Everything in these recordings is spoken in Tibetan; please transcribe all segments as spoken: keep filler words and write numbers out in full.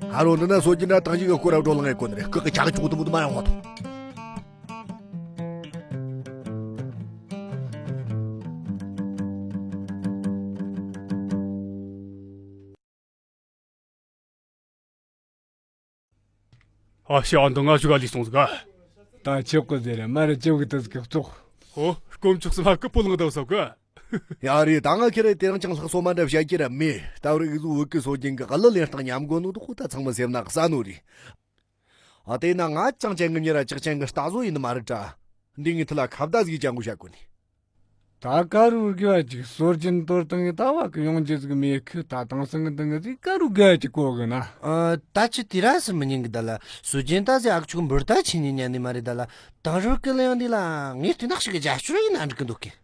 ཧ་རོ་འདི་ན་སྲོལ་རྒྱུན་ར་དང་ཞིག་གི་སྐོར་ར་བགྲོ་གླེང་ཡེ་གོ་ནི་རེད། སྐུ་གི་ཆག་ཆོག་དུ་མུ་དུ་མ་ཡོང་བ་དང་། ཨ་ཤ་འདི་ང་ཞུ་ག་ལི་སོང་ཟིག་ག་ད་ཆོག་གི་ཟེར་མ་རེད། ཅི་བུག་ཏི་ཟིག་གི་བཙོག་ཧོ། དཀོན་མཆོག་སེམས་ཧ་ཀི་པོ་ལང་ད་སོ་ག་ཡ་རེད། ད་ང་ཁྱེད་རེ་དེ་རིང་ཅང་ལྷག་སོ་མ་འདྲ་བཤད་ཀྱི་ར་མེད། ད་བར་ཨི་ཟུ་བུ་ཀི་སོ་ཅིང་གི་གླུ་ལེན་སྟངས་ཉམས་དགོས་ནོ་དུ་ཁོ་ད་ཚང་མ་སེམས་ན་གསལ་ནོ་རེད། ཨ་དེ་ན་ང་ཅང་ཅན་གི་མྱི་ར་ཅག་ཅན་གི་རྟ་བཟོ་ཡིན་ནི་མ་རེད་དྲ། འདི་ངའི་ཐུ་ལ་ཁ་བརྡ་ཟིག་ཅང་གོ་བཤད་གོ་ནི། ད་ཀ་རུ་དགེ་བ་ཅིག་སྲོལ་རྒྱུན་གཏོར་སྟངས་ཡིན། ད་བ་གི་ཡོང་རྒྱུ་ཟིག་མེད་ཁུ། ད་དེང་སང་གི་འདི་ང་ཟིག་ཀ་རུ་དགེ་བ་ཅིག་གོ་གི་ན། ཨ། ད་ཅི་དེ་ར་སི་མི་ཉན་གི་ད་ལ། སྲོལ་རྒྱུན་ད་ཟི་ཨག་ཆུག་འབུར་ད་ཆི་ཉན་ཉན་ནི་མ་རེད་ད་ལ། དེང་རབས་ཀྱི་གླུ་དབྱངས་འདི་ལ་ངས་བལྟས་ན་ཞིག་གི་རྒྱབ་སྐྱོར་ཡིན་ན་འགྲིག་གི་འདུག་གི།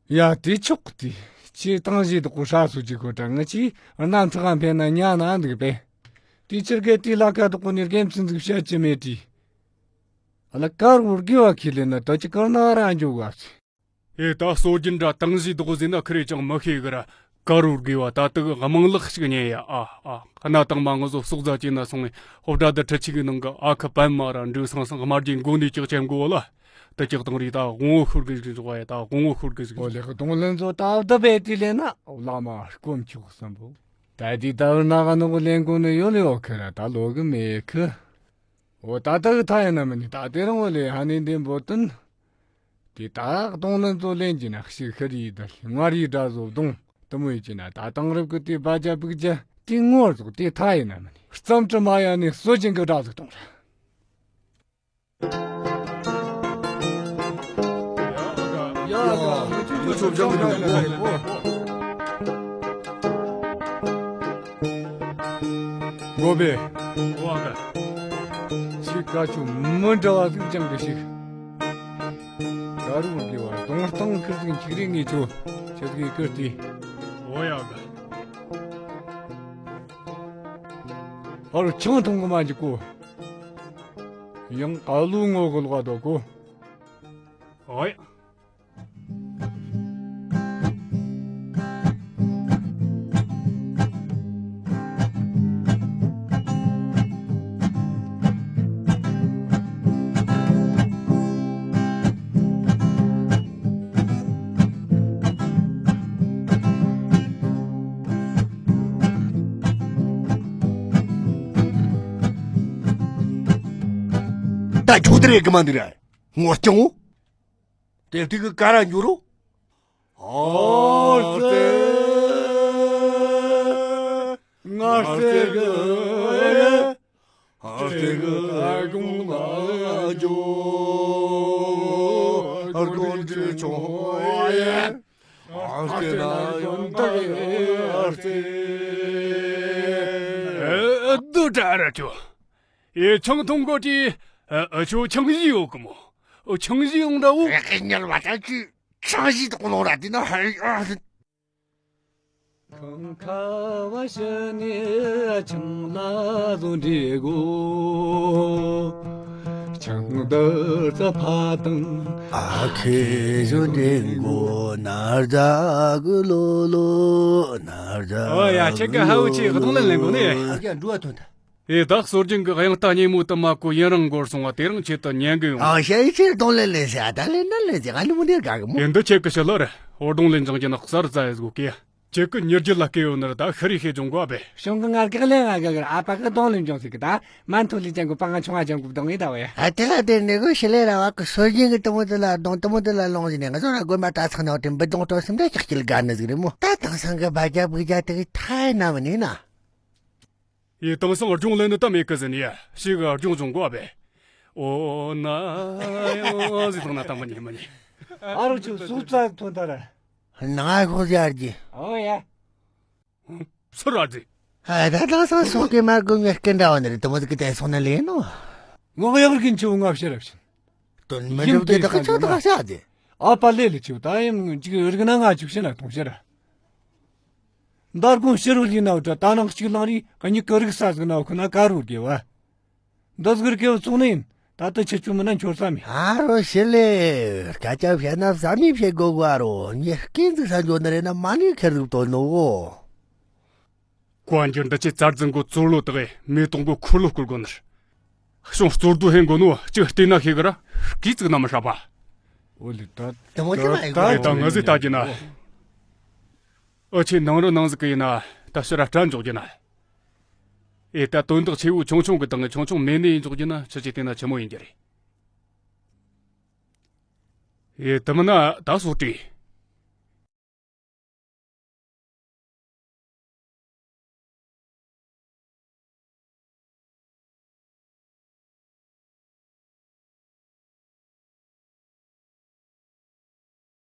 ཡ་དེ་ཆོག་གི། དེ་ཁྱེད་དང་བཞི་དག་གོ་ཧྲ་སོ་ཅིག་གོ་དྲ་ང་ཅི་གནམ་ཐག་འཕེན་ན་ཉ་ན་འདུག་པས། དེ་ཕྱིར་གི་དེ་ལ་ཁ་དོག་གོ་ནི་རྒན་ཚིན་ཟིག་བཤད་ཀྱི་མེད་དྲི། ཨ་ལ་ཀ་རུ་དགེ་བ་ཁས་ལེན་ན་ད་ཅི་ཀར་ན་ར་འཇོག་ག་ཚེ། ཨེ་ད་སྲོལ་རྒྱུན་འདྲ་དང་བཞི་དག་ཟིན་ན་ཁི་རེ་ཅང་མི་ཤེས་གི་ར། ཀ་རུ་དགེ་བ་ད་དུ་དམངས་ལག་ཞིག་ཉན་ཡ། ཨ་ཨ། གནའ་དང་མ་ང་ཚོ་སོག་རྫ་ཅན་ན་སོང་ངས་ཧོབ་སྒྲ་དུ་ཁྲི་ཆིག་གི་ནང་གི་ཨ་ཁུ་པན་མ་ར་འབྲུ་སང་སང་དམར་རྒྱན་མགོ་ནས་ལྕགས་ཅན་མགོ་ལ། དུ་ལྕགས་དང་རི་ད་དབང་བོ་ཤོར་གི་ཟིག་འཇོག་ཡ། ད་དབང་བོ་ཤོར་གི་ཟིག་འོ་ལེགས་གདོང་ལེན་ཚོ་ད་བདུ་བས་དེ་ལས་ན་བླ་མ་དཀོན་མཆོག་གསུམ་པོ། ད་དེ་ད་བར་ན་ག་ནོ་གི་ལེན་གོ་ནི་ཡོད་ལེ་ཡོད་ཁི་ར་ད་ལོ་གི་མེད་ཁི། འོ་ད་ལྟ་གི་མཐའ་ཡིན་ན་མིན་ནི་ད་དེ་རིང་འོ་ལེ་ཧ་ནི་འདི་འབོ་དུན། དེ་ད་གདོང་ལེན་ཚོ་ལེན་གྱི་ན་ཞིག་ཤི་རི་ད་ལྔ་རི་འདྲ་བཟོ་གདོང་དུ་མོ་ཡི་གྱི་ན་ད་དེང་རབས་གི་དེ་བ་ཇ་བུག་ཇ་དེ་ངོ་ཟོག་དེ་མཐའ་ཡིན་ན་མིན་ནི་རྩམ་གྲི་མ་ཡ་ནི་སྲོལ་རྒྱུན་གི་འདྲ་ཟིག་གཏོང་ར། ཡ་ཡ་ཡ་ཆོ་ཆོ་ཆོ་ཆོ། འགོ་པས། འོ་ཨ་ཀ་ཅི་ཀ་ཆུ་མི་འདྲ་བ་ཟིག་ཅང་གི་ཞིག་ད་རུང་དགེ་བ་གདོང་སྟངས་ཁིར་ཟིག་འཁྱིག་རེ་ངེས་ཆོ་ཆེ་ཟིག་གི་ཀིར་ཏི། འོ་ཡ་ཨ་ཀ་ཨ་རུ་ཆང་འཐུང་གི་མ་འཇིག་གོ། ཡང་ཨ་ལུ་ངོ་གི་ལོག་དོ་གོ། ཨོ་ཡ། ད་ཁྱོད་དེ་རེད་གི་མ་འདི་ར་ངོ་སྐྱོང་། དེ་དུས་ཀྱི་ཀ་ར་འགྱུར་རོ། ཨོ་ཙེ། ང་ཙེ་གི་ཨོ་ཙེ་གི་ཨ་ཀུང་ལ་འགྱོ། ཨ་ཀུང་ཅི་ཆོ་ཡེ། ཨ་ཙེ་ན་ཡོང་ད་ཨ་ཙེ། ཨ་དུ་ཏྲ་ར་ཆོ། ཨེ་ཆང་འཐུང་གོ་ཅི། ཨ་ཆོ་ཆང་བཞི་ཡོད་གི་མོ། ཨོ་ཆང་བཞི་ཡོང་འདྲ་བོ། ཨེ་ཉལ་བ་ད་ཅི། ཆང་བཞི་དག་ལོ་ར་དེ་ན་ཧ་ཨ། ཁང་ཁ་བ་ཤ་ནི་ཆང་ལ་བཟོ་འདྲེ་གོ། ཆང་དར་ས་ཕ་དང་། ཨ་ཁེ་བཟོ་འདྲེ་གོ་ནར་ཛ་གི་ལོ་ལོ་ནར་ཛ། ཨོ་ཡ་ཁྱེད་ཀྱི་ཧ་བུ་ཆེ་གདོང་ལེན་ལེན་གོ་ནི། ཡ་འགྲོ་བ་ཐོན་ཐལ། ཨེ་ད་སྲོལ་རྒྱུན་གྱི་དབྱངས་རྟ་སྙན་མོ་དུ་མ་གོ་ཡུན་རིང་འགོར་སོང་བ་དེ་རིང་ཆེད་དུ་ཉན་གི་ཡོང་། ཨང་ཤེས་ཆེ་གདོང་ལེན་ལེན་ཟེར་ཨ་ད་ལེན་ན་ལེན་ཟེར་ཨ་ནི་མོ་འདིར་དགའ་གི་མོ། ཨེ་འདི་ཁྱེད་ཀྱི་ཕྱི་ལར་ཧོར་གདོང་ལེན་ཅང་གྱི་ནག་གསར་རྩ་ཡེ་སྒོ་ཀེ། ཁྱེད་ཀྱི་ཉེར་རྒྱུད་ལ་སྐད་ཡོད་ནར་ད་ཤི་རི་ཤེས་སྦྱོང་གོ་བས། ཤོང་གི་ངར་གེགས་ལེན་ང་ག་གར་ཨ་ཕ་གི་གདོང་ལེན་སྦྱོང་ཟེར་གི་ད་མ་མཐོ་ལི་ཅན་གོ་པ་ང་ཆུང་ང་ཅན་གོ་གདོང་ངེ་ད་བས། ཨ་དེ་ལ་དེ་ནས་གོ་ཤི་ལེ་ར་བ་གི་སྲོལ་རྒྱུན་གི་དུ་མོ་དུ་ལ་གདོང་དུ་མོ་དུ་ལ་ལོང་ཟིན་ནས་ང་ཚོ་ར་དགོན་པ་ད་ཚང་ནས་དེ་འབུ་གདོང་སྟོར་སེམས་ད་ཅག་ཅིག་དགའ་ནི་ཟིག་རེད་མོ། ད་དེང་སང་གི་བ་རྒྱ་བུ་རྒྱ་དེ་གི་ཐ་ཡ་ན་མི་ནི་ན། ཡི་དེང་སང་སྦྱོང་ལེན་ནི་ད་མེད་གི་ཟིན་ཡ། ཤི་གི་སྦྱོང་སྦྱོང་གོ་བས། ཨོ་ན་ཡོ་ཟི་དང་ན་དང་མ་ཉེ་མ་ཉེ། ཨ་རོ་ཆུ་སུག་ཙག་ཐོན་ད་ར། ནང་ཁོག་ཡར་གྱི། ཨོ་ཡ། སུ་ར་ཟི། ཨ་ད་དེང་སང་སོག་གི་མར་གོ་ཉེར་སྐད་འདྲ་བ་ནི་རེད། དུ་མོ་ཟིག་གི་དེ་སོང་ན་ལེན་ནོ། ངོ་ཡག་རིག་གིན་ཆུ་ང་ཕྱིར་ར་ཕྱིན། དོན་མི་འགྲུབ་ཀྱི་དག་ཆ་དག་ཆ་ཟི། ཨ་པ་ལེ་ལེ་ཆུ་ད་ཡིན་ཅིག་རིག་ན་ང་ཆུ་ཕྱིན་ན་ཐོང་ཕྱིར་ར། འདར་གོང་ཕྱི་རུ་ལི་ན་བྲ་ད་ནང་གཅིག་ལང་རི་གཉིས་ཀ་རིག་ས་ཟིག་ན་ཁོ་ན་ཀ་རུ་དགེ་བ། འདི་ཟིག་རི་ཀེ་བ་ཚོང་ནི་ཡིན། ད་ལྟ་ཁྱེད་ཆུ་མི་ན་འཆོར་ས་མེད། ཨ་རོ་ཤི་ལེ། སྐད་ཆ་བཤད་ན་བསམ་མི་བཤད་དགོས་གོ་ཨ་རོ། ངས་སྐད་འཛུགས་ས་འཇོག་ནི་རེད་ན་མ་ནི་ཁེར་ཟིག་དོ་ནོ་གོ། བཀའ་འགྱུར་འདི་ཆེ་རྩར་འཛིན་གོ་ཚོར་ལོ་དག་མེ་ཏོག་གོ་འཁོར་ལོ་སྐོར་གོ་ནར། གཤོང་གཙོར་བསྡུ་ཧེ་གོ་ནོ་གཅིག་བལྟས་ན་ཤེས་གི་ར། སྐས་ཙིག་ན་མི་ཧྲ་པ། འོ་ལེ་ད། དེ་མོ་ཅི་མ་ཡིན་གོ། ཨེ་ད་ང་ཟིག་ལྟ་རྒྱུ་ན། ཨ་ཆེ་ནང་རུ་ནང་ཟིག་གི་ཡིན་ན་ད་ཕྱིར་ར་སྐྲན་འཇོག་རྒྱུ་ན། ཨེ་ད་དོན་དག་ཆེ་བོ་ཆུང་ཆུང་གི་སྟེང་གི་ཆུང་ཆུང་མེད་ནས་འཇོག་རྒྱུ་ན་ཕྱི་ཆེ་བལྟས་ན་ཆི་མོ་ཡིན་རྒྱུ་རེད། ཨེ་དེ་མིན་ན་ད་སོ་བྲིས།